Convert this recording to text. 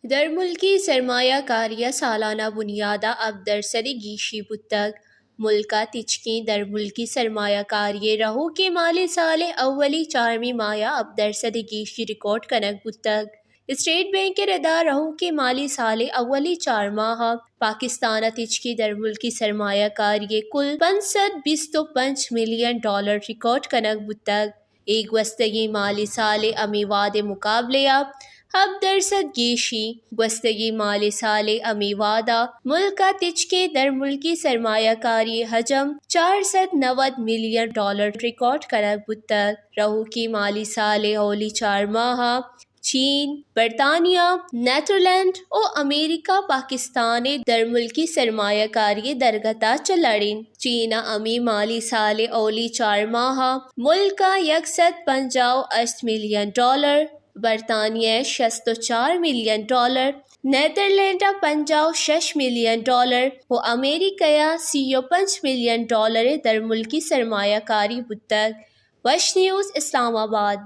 درملکی سرمایہ کاری ءِ سالانہ بنیاد ءَ ہپت درسد ءِ گیشی بوتگ۔ ملک ءَ تچکیں درملکی سرمایہ کاری ءِ رہوکیں مالی سال ءِ اولی چارمی ماہ ءَ ہپت درسد ءِ گیشی ریکارڈ کنگ بوتگ۔ اسٹیٹ بینک ءِ ردا رہوکیں مالی سال ءِ اولی چار ماہ ءَ پاکستان ءَ تچکیں درملکی سرمایہ کاری ءِ کل پنچ سد بیست ءُ پنچ ملین ڈالر ریکارڈ کنگ بوتگ۔ اے گوستگیں مالی سال ءِ ہمے وہد ءِ مقابلہ ءَ ہپت درسد گیشی۔ گوستگیں مالی سال ءِ ہمے وہد ءَ ملک ءَ تچکیں درملکی سرمایہ کاری ءِ حجم چار سد نود ملین ڈالر ریکارڈ کنگ بوتگ۔ رہوکیں مالی سال ءِ اولی چار ماہ ءَ چین، برطانیہ، نیدرلینڈ ءُ امریکہ پاکستان ءِ درملکی سرمایہ کاری ءِ درگت ءَ چہ لڑ انت۔ چین ءَ ہمے مالی سال ءِ اولی چار ماہ ءَ ملک ءَ یک سد پنجاہ ءُ ہشت ملین ڈالر، برطانیہ ءَ شست ءُ چار ملین ڈالر، نیدرلینڈ ءَ پنجاہ ءُ شش ملین ڈالر ءُ امریکہ ءَ سی ءُ پنچ ملین ڈالر ءِ درملکی سرمایہ کاری بوتگ۔ وش نیوز، اسلام آباد۔